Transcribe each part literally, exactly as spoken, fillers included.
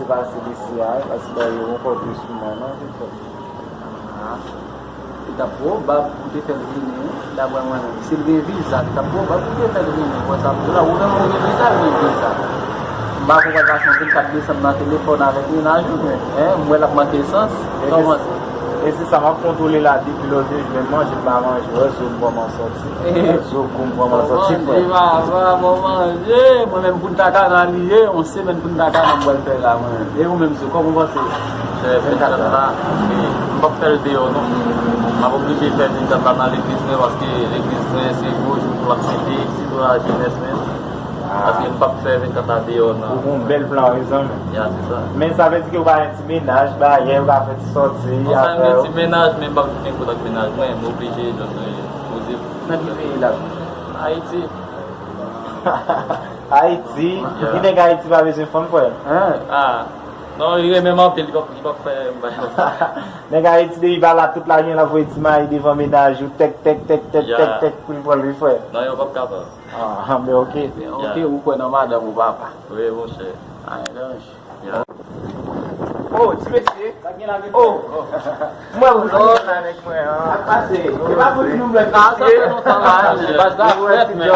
Pase isi a, paske yo rankontre sou mwen nan, se fè. Ah. Li t ap pwobab pou te fè l vini, wi, daprè mwen menm. Si l gen viza, li t ap pwobab pou te fè l vini. Wè sa m di w la, ou menm ou gen viza, l gen viza. M pa konprann pase yon vennkat desanm nan telefòn avèk mennaj ou, men, en, m wè l ap manke sans. Kòman se? E se sa, m ap kontwole la depi lòt jou, menm manje m pa manje, wè, zo m kòman sòti. Zo kou m kòman sòti, frè. Bon manje, papa, bon manje. Mwen menm Punta Cana li ye, yon semèn Punta Cana m pral fè la, mwen menm. E ou menm, zo, kòman w panse? Fè vennkat la, e m p ap fè l deyò, non. M ap oblije fè vennkat la nan legliz mwen, paske legliz mwen se gwo jou pou l ap fete, sitou lajenès mwen. Paske m p ap fè vennkat la deyò, non. Ou gon bèl plan, wi, zanmi. Ya, se sa. Men sa vle di ke ou pa gen ti mennaj, bagay, ou ka fè ti sòti. Non, sa, m gen ti mennaj, men m p ap gen kontakt mennaj mwen, m oblije jwenn, e, poze. Nan ki peyi l ap? Ayiti. Ayiti? Ya. Ki nèg Ayiti pa bezwen fanm, frè? Hein? Ah. Non, li renmen m anpil, li p ap, li p ap fè m bay. Nèg Ayiti, depi pa la, tout lajan l ap voye ti mayi devan mennaj ou, tèk, tèk, tèk, tèk, tèk, tèk, pou l pran l, wi, frè. Non, yo p ap kapab. Ah, men ok. Ok, ou kwè nan madanm ou, papa? Wi, monchè. Ay, non. Oh, ti mesye. Oh. Mwen, ou konn avèk mwen, an. Sa k pase? E pa pou nou blanch. Ah, sa fè lontan la, baz la frèt, men.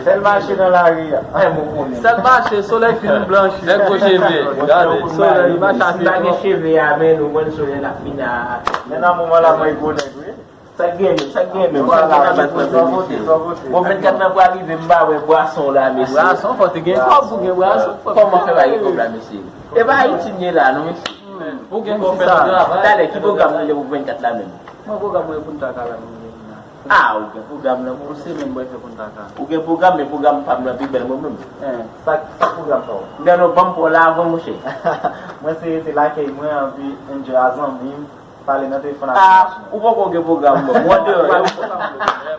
Sèl mache nan lari a. Sèl mache, solèy fin blanchi. Nèg gwo cheve. Gade, solèy, mache. Si pa gen cheve a, men nou konn solèy la fin a. Men nan moman la, mwen gwo nèg, wi. Sa k gen menm, sa k gen menm? Sa k gen nan baz mwen menm, mesye? Bon, vennkat nan pral rive, m pa wè bwason la, mesye. Bwason, fò te gen kòb pou gen bwason. Kòman fè pa gen kòb la, mesye? E pa Ayiti m ye la, non, mesye. Ou gen kòb, fè travay. Talè, ki pwogram nou gen pou vennkat la menm? Mwen, pwogram mwen pou n ta ka la, mwen gen la. Ah, ou gen pwogram nan, mwen. Ou se menm mwen fè pou n ta ka. Ou gen pwogram, men pwogram pa m nan pi bèl, mwen menm. Sa, sa pwogram pa w? Gade, non, ban m pa w la avan, monchè. Mwen se rete lakay mwen, anvi enjoy a zanmi m. Pale nan telefòn ak ti machin. Ah, ou poko gen pwogram, bon. Mwen deyò, e ou.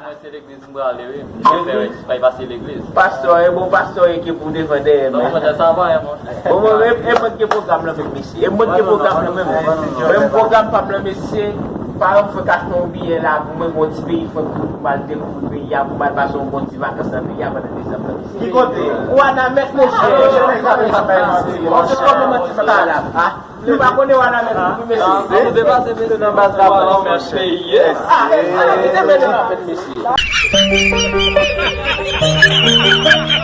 Mwen se legliz m prale, wi. Mwen fè, wi, fè pase legliz. Pastè, e bon, pastè, e ki pou devan dèyè, men. Non, mwen, sa va, e mwen. Bon, mwen, e, e mwen ki gen pwogram nan menm, mesye. E mwen ki gen pwogram nan menm. Menm pwogram pa m nan, mesye. Paran m fè k achte yon biyè la pou mwen, yon ti peyi frè pou m al dekouvri peyi a, pou m al pase yon bon ti vakans nan peyi a pandan desanm nan, mesye. Ki kote? Wanament, monchè. Monchè, kòman manti sa la? Ah. Nou pa konnen Wanament, wi, mesye. Ah, nou depase, mesye, nan baz la, Wanament, mesye. Yes. Ah, ah, kite men nan, mesye.